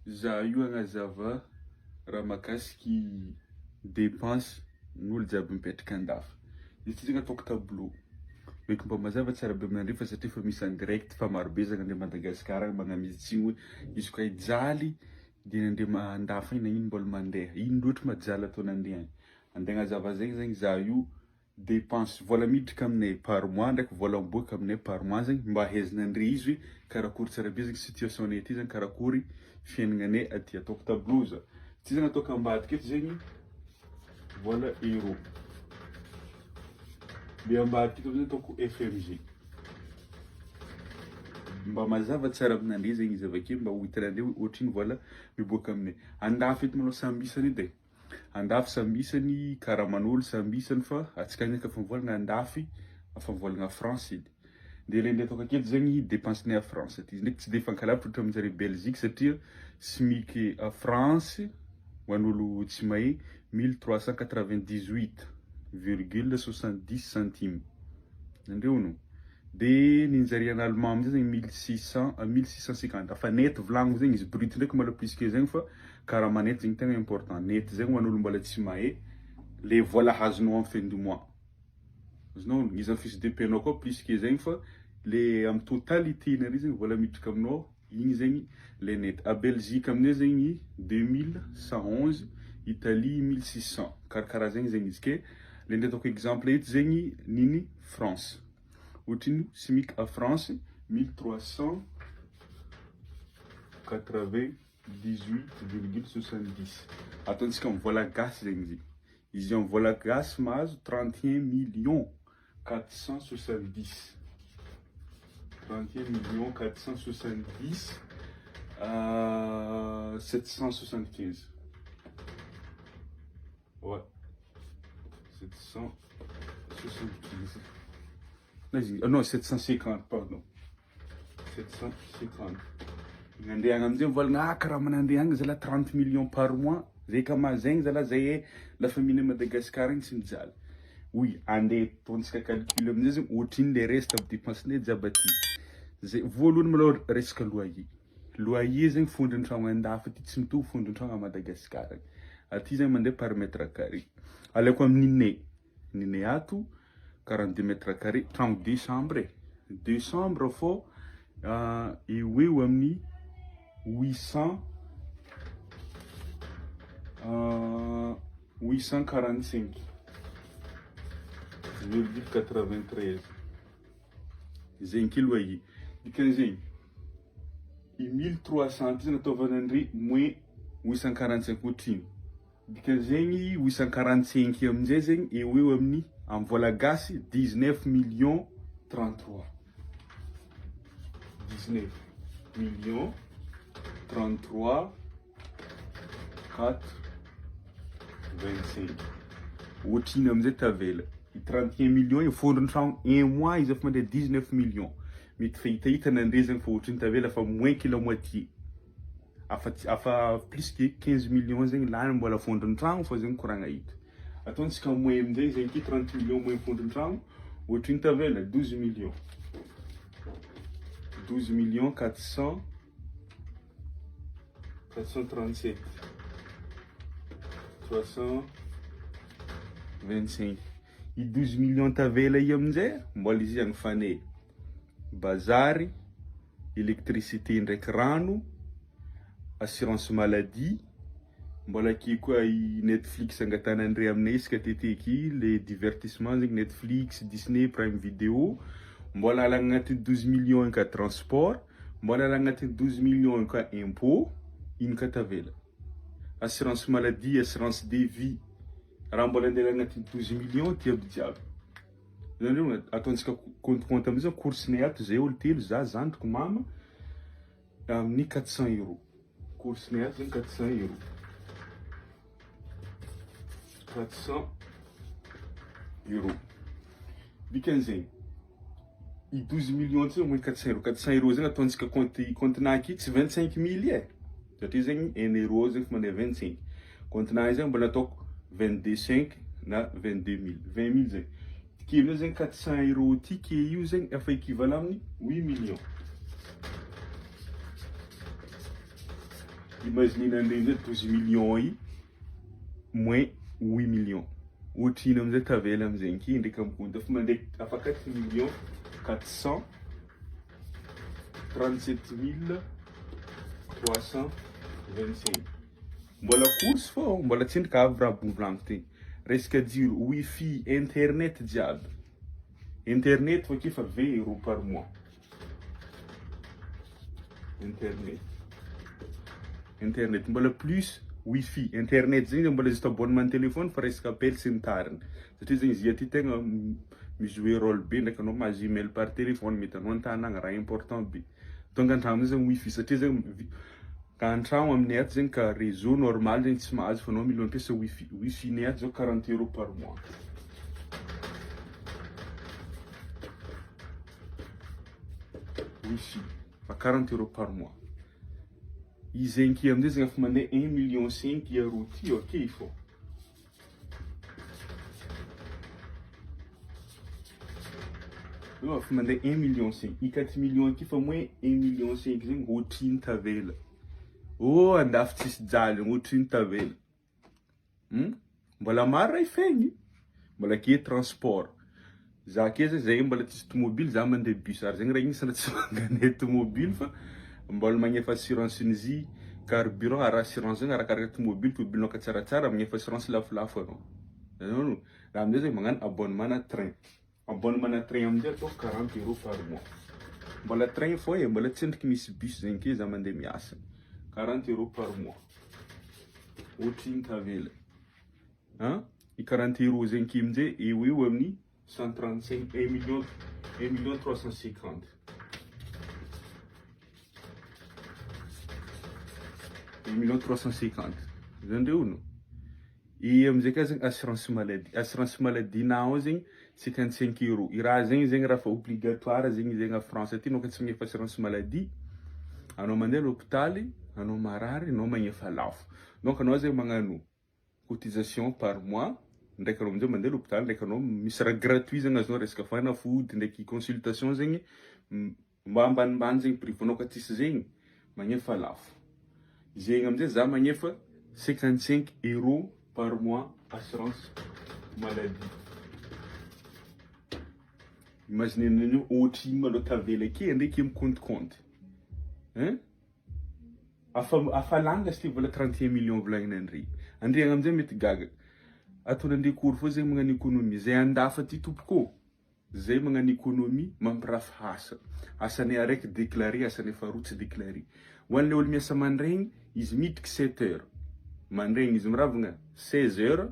Za io agnazava raha makasiky dépense n'olo jiaby mipetraka andafy. Izy ty zegny ataoko tableau. Mety mba mazava tsara be aminareo fa satria efa misy en direct fa maro be zany andeha Madagascar agny magnamia tsigny hoe izy koa hijaly de nandeha andafy agny nagnino mbola mandeha, ino loatra ma jaly ataonandre agny. Andeha agnazava zegny zegny za io Dépense vola miditra aminay par mois ndraiky vola miboaka aminay par mois zegny mba ahaizanandre izy hoe karakory tsara be zegny situation nay aty zegny karakory fiaignananay aty ataoko tableau za ty zegny ataoko ambadika eto zegny vola euro le ambadika eto amizay ataoko FMG mba mazava tsara aminandre zegny izy avake mba ho hitanandre hoe ohatrino vola miboaka aminay andafy eto malôha samby isany edy e. Andafy samby isany, karaman'olo samby isany fa antsika zegny efa mivolagna andafy afa mivolagna France edy. De le ndeha ataoko aketo zegny depense-nay à France aty, izy ndraiky tsy de mifankalavitra ohatra aminjareo Belgique satria SMIC à France ho an'olo tsy mahay mille trois cent quatre-vingt-dix-huit virgule soixante-dix centimes, nandre hono. De ninjary en allemand amizay zegny 1600 1650 fa net volagniko zegny izy brut ndraiky mbola plus que zegny fa karama net zegny tegna important net zegny ho an'olo mbola tsy mahay le vola azonao am fin du mois azonao ono izy am fiche de paie nao koa plus que zegny fa le am totalité nare zegny vola miditra aminao igny zegny le net a Belgique amizay zegny 2111 Italie 1600 karakaraha zegny zegny izy ke le ndeha ataoko exemple eto zegny niny France. Ohatrino SMIC à France 1398,70 ataontsika amin'ny vola gasy zegny izy izy amin'ny vola gasy mahazo 31 millions 470 31 millions 470 775 Ouais. 775. Non, 750, pardon. 750. Nandeha agny amizay mivolagna ah karaha manandeha agny zalahy 30 millions par mois. Zay ka mahazegny zalahy zay e la famille Madagascar agny tsy mijaly. Oui, andeha ataontsika calcul amizay zegny ohatrino le reste aby dépense-nay jiaby aty. Zay voalohany malôha resaka loyer. Loyer zegny fondron-tragno andafy aty tsy mitovy fondron-tragno à Madagascar agny. Aty zegny mandeha par mètre carré. Alaiko amin'ny ninay, ninay ato 42 mètre carré, tragno deux chambres e, deux chambres fô eo ho eo amin'ny 800 845 virgule 93 zegny ke loyer. Dikan'izegny. I 1300 ty zany ataovana ndry moins 845 ohatrino? Dikan'izegny 845 eo aminjay zegny eo ho eo amin'ny amin'ny vola gasy 19 millions 33 19 millions 33 4 25 ohatrino amizay tavela i 31 millions io fondrony tragno un mois izy efa mandeha 19 millions mety fa hitahita nandre zegny fa ohatrino tavela fa moins que la moitié afa afa plus que 15 millions zegny lany mbola fondrony tragno fa zegny koragna hita ataontsika moins amizay zegny ty 30 millions moins fondrony tragno ohatrino tavela 12 millions 12 millions 400 437 325 i 12 millions tavela io amin'izay mbola izy agny fanay bazary électricité ndraiky rano assurance maladie mbola ake koa i Netflix angatanandre aminay isaka teteky le divertissement zegny Netflix Disney Prime Video mbola alagna agnatin'ny 12 millions ka transport Mbola agnatin'ny 12 millions ka impôt, ino ka tavela? Assurance maladie, assurance de vie, raha mbola andeha agnatin'ny 12 millions ty aby jiaby. Zany ataontsika compte compte amizay course-nay ato zay olo telo, za, zandriko, mama amin'ny 400 euros. Course-nay ato zany 400 euros. 400 euros. Dikan'izegny i 12 millions ty moins 400 euros, 400 euros zegny ataontsika compte compte-nahy tsy 25 mille e, satria zegny un euro zegny fa mandeha 25, compte-nahy zegny mbola ataoko 22 cinq na 22 mille, 20 mille zegny, ke amizay zegny 400 euros ty ke io zegny efa equivalent amin'ny 8 millions. Imaginena an'ireny zay 12 millions i moins 8 millions. Ohatrino amizay tavela amizay nky ndraiky amy compte efa mandeha afa 4 millions 437 325. Mbola course fô mbola tsy endrika avy raha volagniko ty. Resaka jiro, wifi, internet jiaby. Internet fa ake fa 20 euros par mois. Internet. Internet mbola plus wifi. Internet zegny mbola juste abonnement téléphone fa resaka appel sy ny tariny. Satria zegny izy aty tegna mi-jouer rôle be ndraiky anao mahazo email par téléphone mety anao an-tanagna raha important be. Tonga an-tragno amizay zegny wifi satria zegny ka an-tragno aminay ato zegny ka réseau normal zegny tsy mahazo fa anao mila mampiasa wifi. Wifi-nay ato zao 40 euros par mois. Wifi fa 40 euros par mois. Izy zegny amizay zegny efa mandeha 1 million 5 euro ty ok fô. Io efa mandeha 1 million 5. I 4 millions ty fa moins 1 million 5 zegny ohatrino tavela. Oh andafy tsisy jaly ohatrino tavela. Mbola maro raha ifegny. Mbola ke transport. Za ke zay zay mbola tsisy tomobily za mandeha bus ary zegny raha igny isana tsy manganay tomobily fa mbola magnefa assurance n'izy carburant ary assurance zegny arakaraka tomobily tomobilinao ka tsaratsara magnefa assurance lafolafo anao. Azonao no? Raha amizay zegny magnano abonnement na train. Abonnement na train amizay atao 40 euros par mois. Mbola train fô e, mbola tsy endriky misy bus zegny ke za mandeha miasa. 40 euros par mois. Ohatrino tavela? An? I 40 euros zegny ke amizay eo ho eo amin'ny 135, 1 million, 1 million 350. 1 million 350. Zany ndre ono? I amizay ka zegny assurance maladie. Assurance maladie nao zegny 55 euros. I raha zegny zegny raha fa obligatoire zegny zegny a France aty anao ka tsy magnefa assurance maladie, anao mandeha l'hôpitaly, anao marary, anao magnefa lafo. Donc anao zegny magnano cotisation par mois, ndraiky anao amizay mandeha l'hôpitaly, ndraiky anao misy raha gratuit zegny azonao resaka fanafody ndraiky consultation zegny mba ambanimbany zegny prix fa anao ka tsisy zegny magnefa lafo. Zegny amizay za magnefa 55 euros par mois assurance maladie. Imaginez-nao ohatrino malôha tavela ake ndraiky mikontikonty hein. Afa afa lany lasy ty vola 31 millions volagnina andre. Andre agny amizay mety gaga. Ataon'andre akory fô zegny magnano économie. Zay andafy aty tompoko ô. Zay magnano économie mampirafy asa. Asanay araiky déclaré, asanay faharoa tsy déclaré. Ho an'le olo miasa mandraigny, izy midriky 7 heures. Mandraigny izy miravagna 16 heures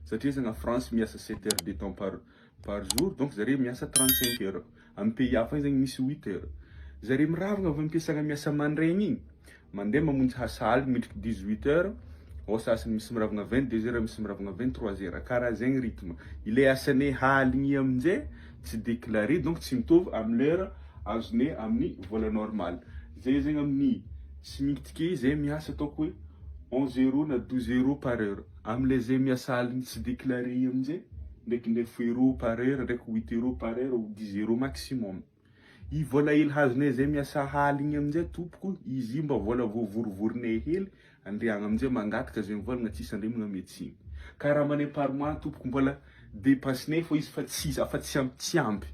satria zegny à France miasa 7 heures de temps par par jour donc zare miasa 35 heures. Amin'ny pays hafa agny zegny misy 8 heures. Zare miravagna avy ampiasagna miasa mandraigny igny, mandeha mamonjy asa aligny midriky 18 heures, ao sasany misy miravagna 22 heures, misy miravagna 23 heures. Karaha zegny rythme. Ilay asanay aligny aminjay tsy déclaré donc tsy mitovy amin'ny l'heure azonay amin'ny vola normal. Zay zegny amin'ny SMIC ke zay miasa ataoko hoe 11 euros na 12 euros par heure. Amin'ilay zay miasa aligny tsy déclaré aminjay ndraiky 9 euros par heure ndraiky 8 euros par heure ou 10 euros maximum. I vola hely hazonay zay miasa aligny aminjay tompoko izy io mba vola voavorivorinay hely andriagna aminjay mangataka zay mivolagna tsisy andre magname tsiny. Karamanay par mois tompoko mbola depensenay fô izy fa tsisy afa tsy ampy tsy ampy.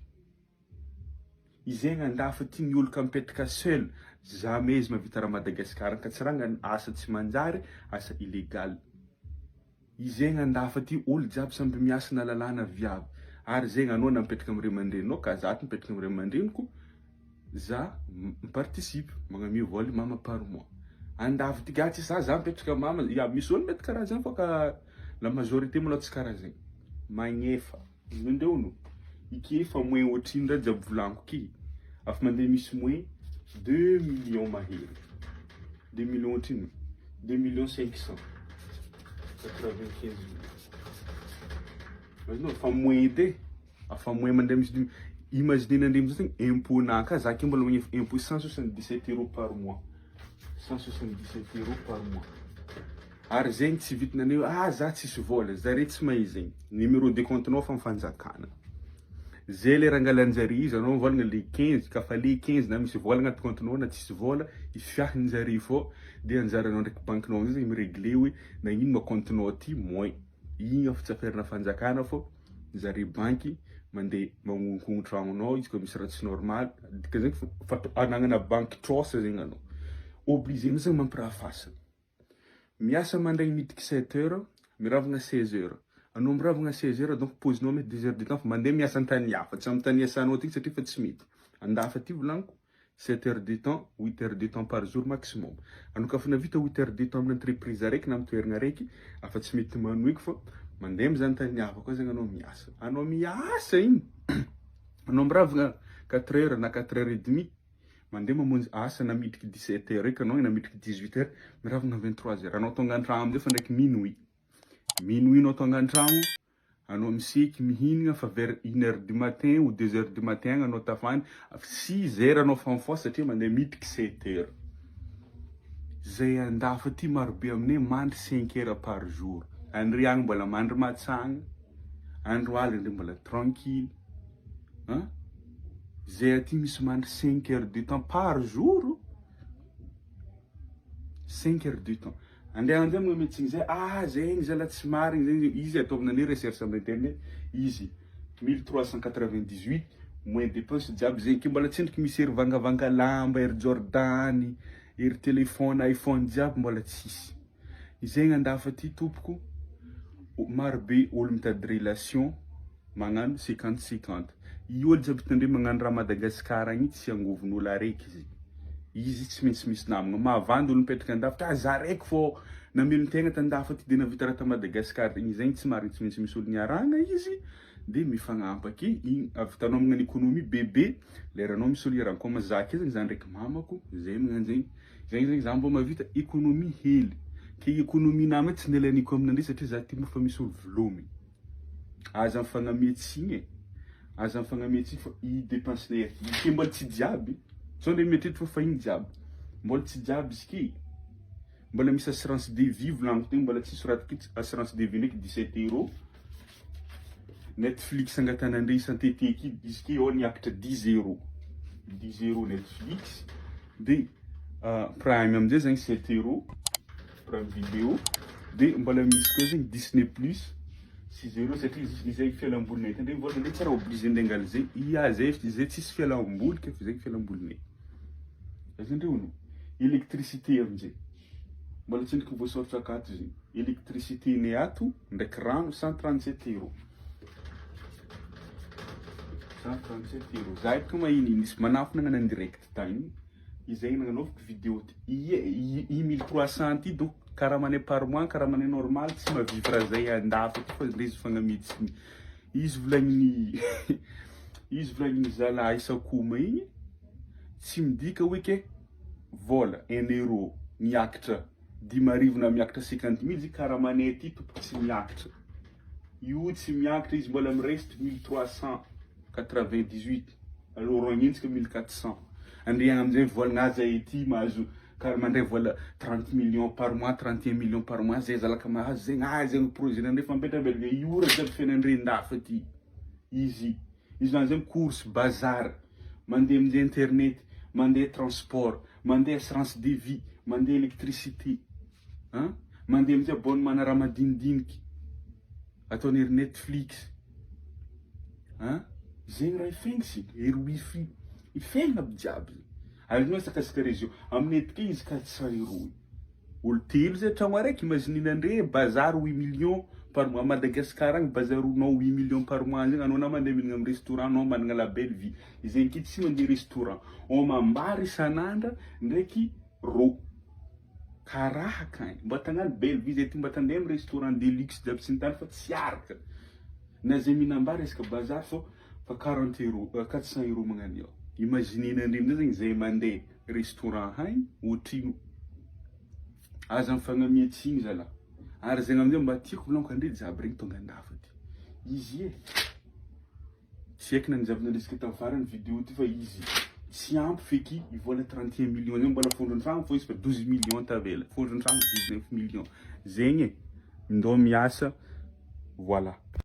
Izay gn'andafy aty ny olo ka mipetraka seul jamais izy mahavita raha Madagascar ka tsy raha gnany asa tsy manjary asa illegal. Izay gn'andafy aty olo jiaby samby miasa na lalahy na viavy ary zegny anao na mipetraka am ray aman-dreninao ka za mipetraka am ray aman-dreniko za mi-participe magnamia vola mama par mois. Andafy aty ga tsisy za mipetraka am mama ya misy olo mety karaha zegny fa ka la majorité malôha tsy karaha zegny magnefa. Mandeha hono ike fa moins ohatrino raha jiaby volagniko ke afa mandeha misy moins 2 millions mahery 2 millions ohatrino 2 millions 595 mille azonao fa moins edy e afa moins mandeha misy imagine nandre amizay zegny impôt naka za ke mbola magnefa impôt 177 euros par mois 177 euros par mois ary zegny tsy vitinaneo ah za tsisy vola zare tsy mahay zegny numéro de compte nao fa fanjakana. Zay le rangalanjare izy anao mivolagna le 15 ka fa le 15 na misy vola agnaty compte-nao na tsisy vola, ifiahinjare fô, de anjaranao ndraiky bankinao amizay zegny mi-regler hoe nagnino ma compte-nao aty moins. Igny efa tsy affaire-na fanjakana fô zare banky mandeha magnonkogno tragnonao izy koa misy raha tsy normal, dikan'izay fa anagnana banky trosa zegny anao. Obligé anao zegny mampirafasina. Miasa mandraigny miditry sept heures, miravagna seize heures. Anao miravagna seize heures donc pause-nao mety 2 heures de temps fa mandeha miasa an-tany hafa, tsy amin'ny tany iasanao aty satria fa tsy mety. Andafy aty volagniko, 7 heures de temps, 8 heures de temps par jour maximum. Anao ka fa navita 8 heures de temps amin'ny entreprise araiky na amin'ny toerana araiky, afa tsy mety manoeky fa mandeha mizaha an-tany hafa koa zegny anao miasa. Anao miasa igny, anao miravagna 4 heures na 4 heures et demi, mandeha mamonjy asa na midriky 17 heures eky anao na midriky 18 heures, miravagna 23 heures. Anao tonga an-tragno amizay fa ndraiky minuit. Minuit anao tonga an-tragno, anao miseky mihinagna fa vers 1 heure du matin ou 2 heures du matin agny anao tafany, 6 heures anao fa mifoha satria mandeha midriky 7 heures. Zay andafy aty marobe aminay mandry 5 heures par jour. Andre agny mbola mandry matsagna, andro aligny ndre mbola tranquille. Hein? Zay aty misy mandry 5 heures de temps par jour. 5 heures de temps. Andeha andeha magnametsiny zay, ah zegny zala tsy marigny zegny izy ataovina ny recherche amin'ny internet izy 1398 moins dépense jiaby zegny ke mbola tsendriky misy ery vangavanga lamba, ery Jordan, ery téléphone iPhone jiaby mbola tsisy. Zegny andafy aty tompoko, marobe olo mitady relation magnano 50-50. I olo jiaby hitandre magnano raha Madagasikara agny tsy angovon'olo araiky izy. Izy tsy maintsy misy namagna. Mahavandy olo mipetraka andafy ah za raiky fô namelon-tegna tandafy aty de navita raha ta Madagasikara igny zegny tsy marigny, tsy maintsy misy olo niarahagna izy de mifagnampy igny avitanao magnano économie bebe leranao misy olo iarahagna. Koa za ake zegny za ndraiky mamako zay magnano zegny, zegny zegny za mbô mahavita économie hely. Ke économie nama tsy nialaniko aminandre satria za ty moa fa misy olo velomy. Aza mifagnamia-tsigny e, aza mifagnamia-tsigny fa i dépense-nay aty ke mbola tsy jiaby, sao ndre mieritreritra fa igny jiaby, mbola tsy jiaby izy ke, mbola misy assurance de vie volagniko tegna mbola tsy soratiko eto, assurance de vie ndraiky 17 euros, Netflix angatanandre isan-teteky izy ke ao niakatra 10 euros, 10 euros Netflix, de Prime amizay zegny 7 euros, Prime Video, de mbola misy koa zegny Disney Plus 6 euros satria izy izay fialambolinay tandre vola ndre tsy raha obligé nde angala zay ia zay zay tsisy fialamboly ke fa zegny fialambolinay azondreo no électricité amizay mbola tsendriky voasoratra akato zegny électricité nay ato ndraiky rano 137 euros, 137 euros. Za eto mahiny nisy manafina nagnano en direct tagny izay nagnanaovako vidéo ty ie i 1300 ty donc karamanay par mois, karamanay normal tsy mahavivre zay andafy aty fa ndre izy fagnamitsiny izy volagniny izy volagniny zalahy isakoma igny tsy midika hoe ke vola 1 euro miakatra 5000 na miakatra 50 000 izy karamanay aty tompoko tsy miakatra io, tsy miakatra izy, mbola mireste 1398 alors agnentsika 1400. Andre amizay volagna aza ety mahazo karaha mandray vola 30 millions par mois, 31 millions par mois zay zalaka mahazo zegny ah zegny projet nandre fa mipetrapetraka io raha jiaby fiainandre ndafy aty izy izy zany zegny course bazar mandeha amizay internet, mandeha transport, mandeha assurance de vie, mandeha électricité, hein, mandeha amizay abonnement raha madinidiniky ataony ery Netflix, hein, zegny raha ifengisy ery wifi ifegna aby jiaby ary no asakasaka région aminay aty izy 400 euros olo telo zay tragno araiky. Imaginenandre bazary 8 millions par mois Madagascar agny, bazaronao 8 millions par mois zegny anao na mandeha mihinagna amy restaurant anao managna la belle vie zegny ke tsy mandeha restaurant homam-bary isan'andra ndraiky rô karaha akagny mba tagnano belle vie zay ty mba tandeha amy restaurant de luxe jiaby sy ny tany fa tsy araka na zay mihinam-bary resaka bazary fô fa 40 euros, 400 euros magnano io. Imaginenandre amizay zegny zay mandeha restaurant hagny ohatrino. Aza mifagnamia-tsigny zalahy ary zegny amizay mba tiako volaniko andre jiaby regny tonga andafy aty izy e tsy haiko na nijiaby nandresika tamin'ny farany vidéo ty fa izy tsy ampy feky i vola 31 millions zegny mbola fondron-tragno fô izy fa 12 millions tavela fondron-tragno, 19 millions zegny e ndô miasa, voilà.